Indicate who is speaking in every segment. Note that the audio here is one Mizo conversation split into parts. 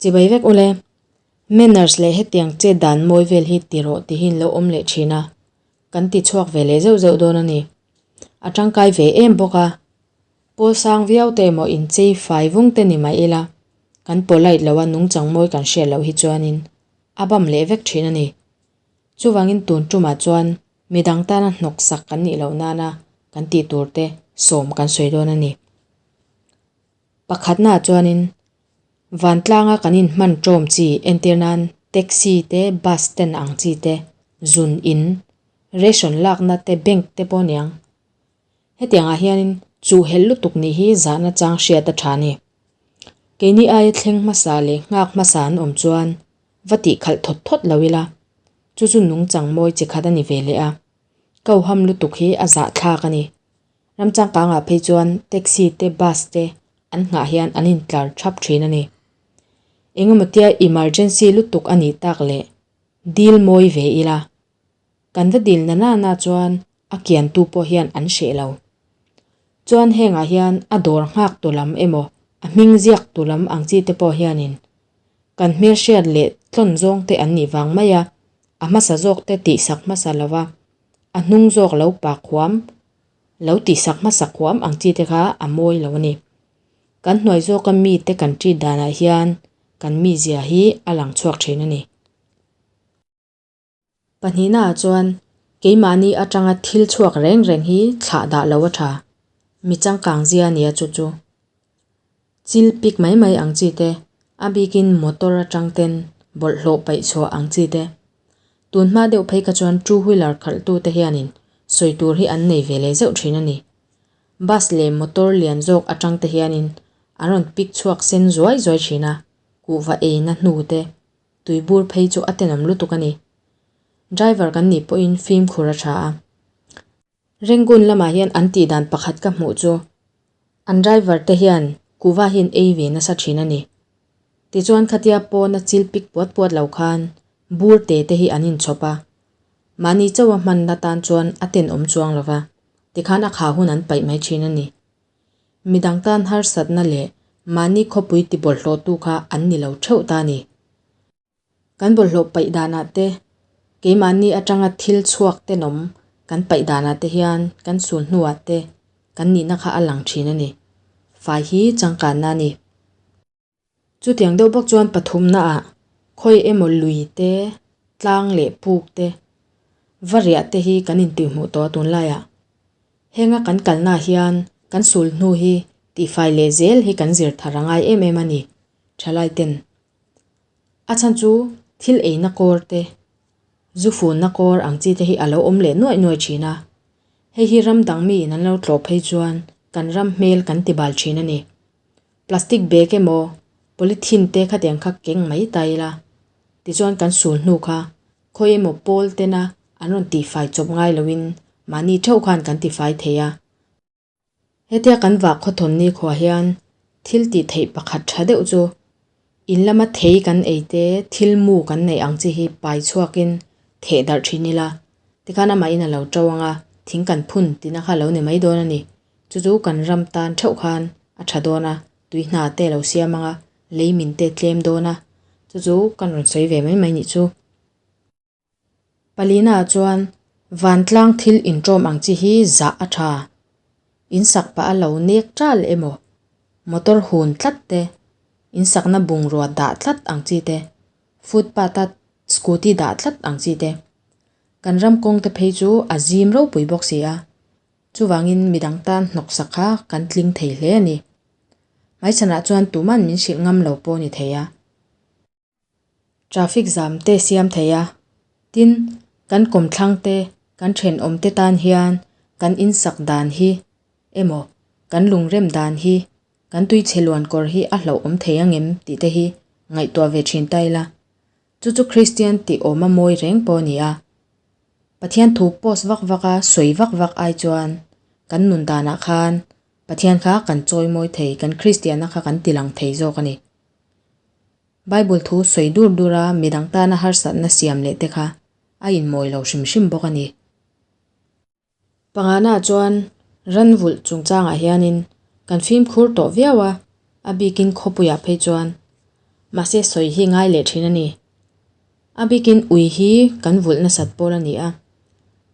Speaker 1: Chibai vek ule. Manners leh hetiang chet dan mawi vel hi ti rawh tihin lo awm leh thin a, kan ti chhuak ve leh zeuh zeuh dawn a ni. A tangkai ve em bawk a. Pawl sang viau te emaw inchei fai vung te ni mai ila, kan polite lo a nungchang mawi kan hriat loh hi chuanin a bam leh vek thin a ni. Chuvangin tun tumah chuan midang tana hnawksak kan nih loh nana kan tih tur te sawm kan sawi dawn a ni. Pakhatnaah chuanin vantlanga kan inhman ṭawm chi entir nan taxi te bus stand ang chi te zun in ration lakna te bank te pawh aniang. Hetiangah hianin chuhhelh lutuk nih hi zahna chang hriat a ṭha a ni. Keini aia thleng hmasa leh nghak hmasa an awm chuan va tih khalh thawt thawt lo ila chu chu nungchang mawi chi khat a ni ve leh a. Koham lutuk hi a zahthlak a ni. Ram changkangah phei chuan taxi te bus te an nghah hian an intlar thap thin a ni. Engemaw tia emergency lutuk a nih tak leh dil mawi ve ila. Kan va dil na nana chuan a kiantu pawh hian an hreh lo. Chuan hengah hian a dawr nghak tu lam emaw a hming ziak tu lam ang chi te pawh hianin kan hmelhriat leh tlawn zawng te an nih vang mai a, a hmasa zawk te tihsak hmasa lova a hnung zawk lo pak huam lo tihsak hmasak huam ang chi te kha a mawi lo a ni. Kan hnuai zawka mite kan ṭit danah hian kan mizia hi a lang chhuak ṭhin a ni. Pahnihnaah chuan keimahni atanga thil chhuak reng reng hi thlah dah lo a ṭha. Mi changkang zia a nia chu chu. Chil pik mai mai ang chi te, a bikin motor atang ten bawlhhlawh paih chhuah ang chi te. Tun hma deuh phei kha chuan two wheeler khalhtu te hianin sawi tur hi an nei ve leh zeuh thin a ni. Bus leh motor lian zawk atang te hianin an rawn pik chhuak sen zuai zuai thin a, kuhva eina hnu te, tuibur phei chu a tenawm lutuk a ni. Driver kan nih pawhin fimkhur a tha a. Rangoon lamah hian an tih dan pakhat ka hmuh chu an driver te hian kuhva hi an ei ve nasa thin a ni. Tichuan khatia pawna chil pik puat puat lo khan bur te te hi an inchhawp a, mahni chauha hmanna tan chuan a tenawm chuang lo va, tikhan a kha hun an paih mai thin a ni. Midang tan harsatna leh mahni khawpui ti bawlhhlawhtu kha an ni lo theuh ta a ni. Kan bawlhhlawh paih danah te, keimahni atanga thil chhuak tenawm kan paih danah te hian kan sul hnuah te kan nihna kha a lang thin a ni. Fai hi changkanna a ni. Chutiang deuh bawk chuan pathumnaah khawi emaw lui te, tlang leh puk te, va riah te hi kan intihhmuh tawh a tunlaiah. Henga kan kalnaah hian kan sul hnu hi tihfai leh zel hi kan zir thar a ngai em em a ni, thalai ten. A chhan chu thil eina kawr te, zu funna kawr ang chi te hi a lo awm leh nuaih nuaih thin a. Hei hi ram dang miin an lo tlawh phei chuan kan ram hmel kan ti bal thin a ni. Plastic bag emaw polythene te khatiang kha keng mai ta ila tichuan kan sul hnu kha khawi emaw pawl tena an rawn tihfai chawp ngai loin mahni theuh khan kan tifai thei a. Hetia kan vah khawthawn ni khuah hian thil tih theih pakhat tha deuh chu in lama thei kan ei te thil mu kan neih ang chi hi pai chhuakin theh darh thin ila tikhan amahin a lo to ang a, thing kan phun tihna kha a lo ni mai dawn a ni. Chu chu kan ram tan theuh khan a tha dawn a, tui hna te a lo siam ang a, lei min te tlem dawn a, chu chu kan rawn sawi ve mai mai nih chu. Palina chuan vantlang thil inṭawm ang chi hi zah a ṭha. In sak pah a lo nek ṭal emaw, motor hun tlat te, in sakna bungrua dah tlat ang chi te, footpath a scooty dah tlat ang chi te. Kan ram kawng te phei chu a zim ropui bawk si a, chuvangin midang tan hnawksak kha kan tling thei hle a ni. Hmaichhanah chuan tuman min hrilh ngam lo pawh a ni thei a. Traffic zam te siam thei a, tin kan kawmthlang te kan thenawm te tan hian kan insak dan hi emaw kan lungrem dan hi kan tuichhe luan kawr hi a hlauhawm thei angem tih te hi ngaihtuah ve thin ta ila. Chu chu Kristian tih awm a mawi reng pawh a ni a. Pathian thu post vak vak a sawi vak vak ai chuan kan nun danah khan Pathian kha kan chawi mawi thei, kan Kristianna kha kan tilang thei zawk a ni. Bible thu sawi dur dur a midang tana harsatna siam leh te kha a inmawi lo hrim hrim bawk a ni. Pangana chuan ran vulh chungchangah hianin kan fimkhur tawh viau a, a bikin khawpuiah phei chuan. Mahse sawi hi ngai leh thin a ni. A bikin ui hi kan vulh nasat pawl a ni a,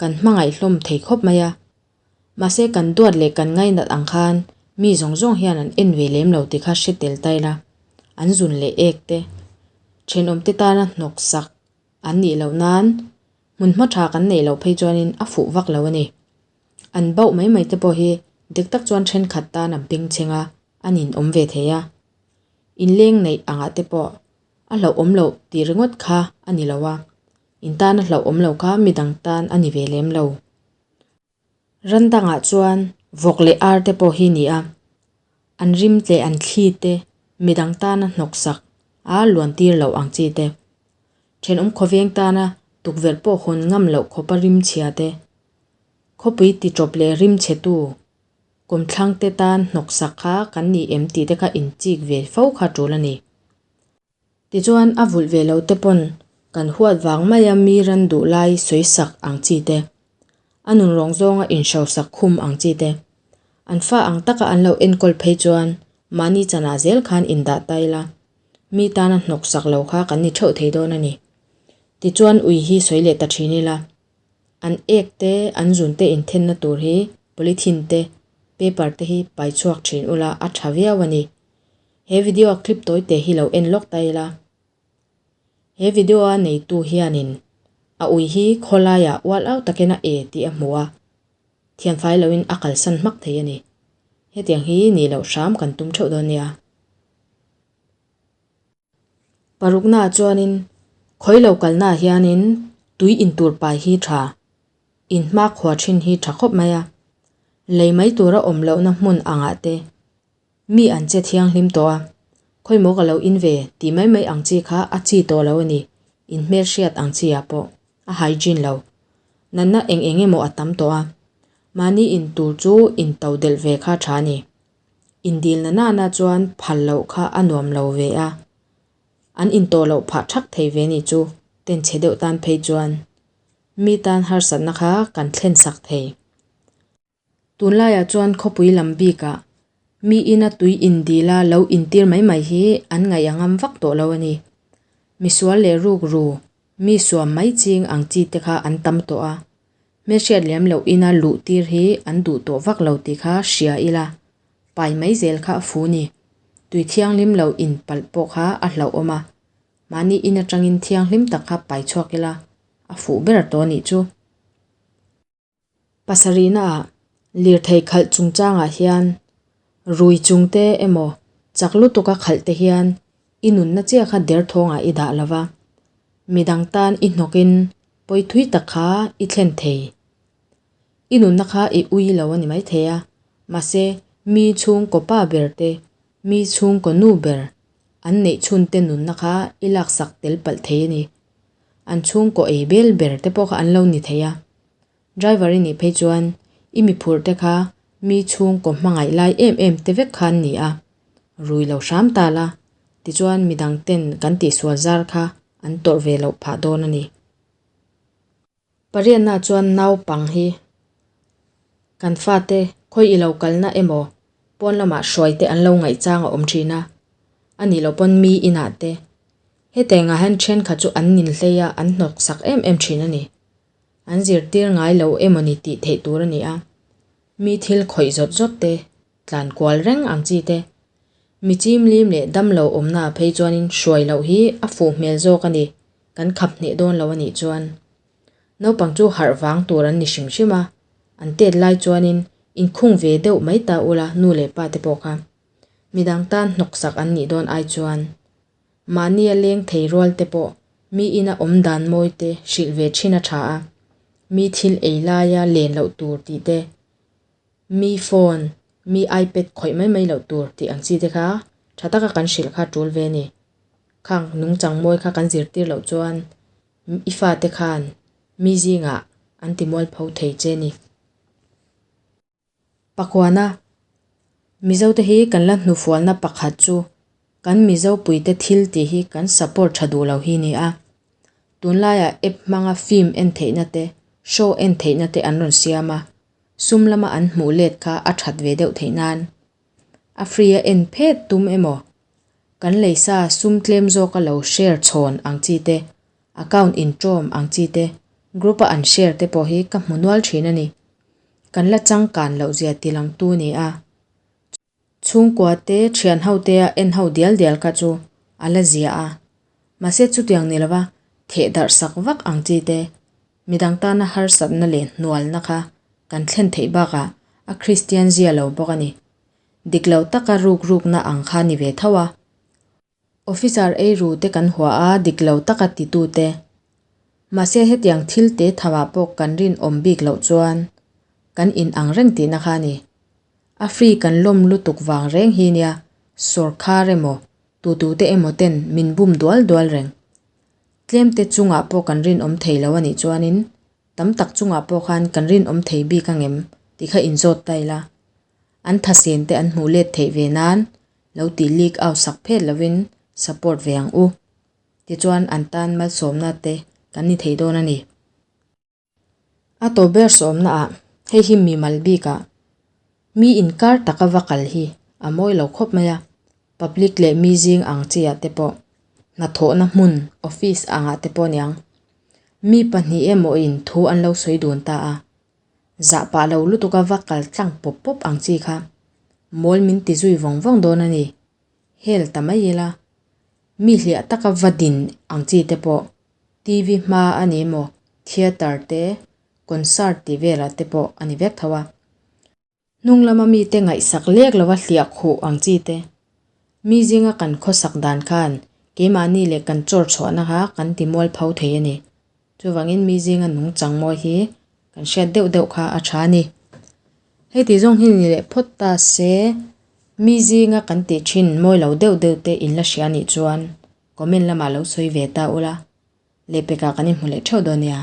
Speaker 1: kan hmangaih hlawm thei khawp mai a. Mahse kan duat leh kan ngainat ang khan mi zawng zawng hian an en ve lem lo tih kha hre tel ta ila, an zun leh ek te, thenawmte tana hnawk sak an nih loh nan hmun hma tha kan neih loh phei chuanin a fuh vak lo a ni. An bauh mai mai te pawh hi dik tak chuan thenkhat tan a bengchheng a, a nin awm ve thei a. Inleng neih angah te pawh a hlauhawm loh tih ringawt kha a ni lo a, in tan a hlauhawm lo kha midang tan a ni ve lem lo. Ran dangah chuan vawk leh ar te pawh hi ni a, an rim tleh an thli te, midang tana hnawksak a luan tir loh ang chi te, thenawm khawveng tana tukverh pawh hawn ngam loh khawpa rim chhia te, khawpui ti tawp leh rim chhetu kawmthlang te tan hnawksak kha kan ni em tih te kha inchik ve fo kha tul a ni. Tichuan a vulh ve lo te pawn kan huat vang maia mi ran duh lai sawi sak ang chi te, a nun rawng zawnga inhrosak khum ang chi te, an fa ang taka an lo enkawl phei chuan mahni chanah zel khan indah ta ila, mi tana hnawk sak lo kha kan ni theuh thei dawn a ni. Tichuan ui hi sawi leh ta thin ila, an ek te an zun te inthenna tur hi polythene te paper te hi pai chhuak thin ula a tha viau a ni. He video a clip tawi te hi lo en lawk ta ila. He video a neitu hianin a ui hi khawlaiah ual au takin a e tih a hmu a, thianfai loin a kalsan hmak thei a ni. Hetiang hi nih loh hram kan tum theuh dawn nia. Paruknaah chuanin khawi lo kalnaah hianin tui intur pai hi tha, inhmakhua thin hi tha khawp mai a. Lei mai tura awm lohna hmun angah te Mi an che thianghlim tawh a, khawimaw ka lo in ve tih mai mai ang chi kha a chi tawh lo a ni, in hmelhriat ang chi ah pawh a hygiene lo. Natna eng eng emaw a tam tawh a, mahni in tur chu in to delh ve kha tha a ni. In dil na nana chuan phal loh kha a nuam lo ve a, an in tawh loh phah thak thei ve ni chu ten chhe deuh tan phei chuan mi tan harsatna kha kan thlen sak thei. Tunlaiah chuan khawpui lam bikah mi ina tui indila lo intir mai mai hi an ngaih a ngam vak tawh lo a ni. Misual leh rukru, mi suam mai ching ang chi te kha an tam tawh a, hmelhriat lem loh ina luh tir hi an duh tawh vak lo tih kha hria ila, pai mai zel kha a fu ni. Tui thianghlim lo inpalh pawh kha a hlauhawm a, mahni in atangin thianghlim tak kha pai chhuak ila a fuh ber tawh a nih chu. Pasarihnaah lirthei khalh chungchangah hian rui chungte emaw chak lutuka khalh te hian i nunna chiah kha derthawngah i dah lo va, midang tan i hnawkin pawi thui tak kha i thlen thei. I nunna kha i ui lo a ni maithei a, mahse mi chhungkaw pa ber te, mi chhungkaw nu ber an neih chhunte nunna kha i laksak tel palh thei a ni. An chhungkaw ei bel ber te pawh kha an lo ni thei a. Driver i nih phei chuan i mi phurh te kha mi chhungkaw hmangaih lai em em te vek kha an ni a, rui lo hram ta la, tichuan midang ten kan tihsual zar kha an tawrh ve loh phah dawn a ni. Pariatna chuan naupang hi kan fate khawi i lo kalna emaw pawn lamah hruai te an lo ngaihchang a awm thin a, a nih loh pawn mi inah te hetengah hian thenkhat chu an ninhlei a, an hnawksak em em thin a ni. An zirtir ngai lo emawni tih theih tur a ni a, mi thil khawih zawt zawt te, tlan kual reng ang chi te, mi chimlim leh damlo awmnaah phei chuanin hruai loh hi a fuh hmel zawk a ni, kan khap hneh dawn lo a nih chuan. Naupang chu harh vang tur an ni hrim hrim a, an tet lai chuanin inkhung ve deuh mai ta ula nu leh pa te pawh kha. Midang tan hnawksak an nih dawn ai chuan. Mahnia leng thei rual te pawh mi ina awm dan mawi te hrilh ve thin a tha a, mi thil ei laia len loh tur tih te, mi phone, mi ipad khawih mai mai loh tur tih ang chi te kha tha taka kan hrilh kha tul ve a ni. Khang nungchang mawi kha kan zirtir loh chuan i fate khan mi zingah an ti mualpho thei che a ni. Pakhuana, Mizote hi kan la hnufualna pakhat chu kan Mizopuite thil tih hi kan support tha duh lo hi ni a. Tunlaiah app hmanga film en theihna te, show en theihna te an rawn siam a, sum lama an hmuh let kha a that ve deuh theih nan. A free a en phet tum emaw? Kan leisa sum tlem zawka lo share chhawn ang chi te, account inṭawm ang chi te, group a an share te pawh hi ka hmu nual thin a ni. Kan la changkan loh zia tilangtu ni a. Chhungkua te, thian ho te a en ho dial dial kha chu a la zia a. Mahse chutiang ni lova theh darh sak vak ang chi te, midang tana harsatna leh hnualna kha kan thlen theih bakah a Kristian zia lo bawk a ni. Dik lo taka ruk rukna ang kha ni ve tho a. Officer eiru te kan hua a, dik lo taka titu te. Mahse hetiang thil te thamah pawh kan rinawm bik loh chuan kan in ang reng tihna kha a ni. A free kan lawm lutuk vang reng hi nia sawrkhar emaw tutute emaw ten min bum dual dual reng. Tlemte chungah pawh kan rinawm thei lo a nih chuanin tam tak chungah pawh khan kan rinawm thei bik angem tih kha inzawt ta ila. An thasen te an hmuh let theih ve nan lo tih leak out sak phet lovin support ve ang u. Tichuan an tan malsawmna te kan ni thei dawn a ni. A tawp ber sawmna ah hei hi mimal bik ah mi inkar taka va kal hi a mawi lo khawp mai a, public leh mi zing ang chi ah te pawh hnathawhna hmun office ang ah te pawh aniang mi pahnih emaw in thu an lo sawi dun ta a, Zah pah lo lutuk a va kal tlang pawp pawp ang chi kha. Mawl min ti zui vawng vawng dawn a ni. Hel ta mai ila. Mi hliah taka va din ang chi te pawh TV hma a ni emaw theatre te concert tih velah te pawh a ni vek tho a. Hnung lama mite ngaihsak lek lova hliah khuh ang chi te. Mi zinga kan khawsak dan khan keimahni leh kan chawr chhuahna kha kan ti mual pho thei a ni. Chuvangin mi zinga nungchang mawi hi kan hriat deuh deuh kha a tha a ni. Hei tih zawng hi ni leh phawt ta se, mi zinga kan tih thin mawi lo deuh deuh te in la hria nih chuan comment lamah lo sawi ve ta ula, lehpekah kan inhmu leh theuh dawn nia.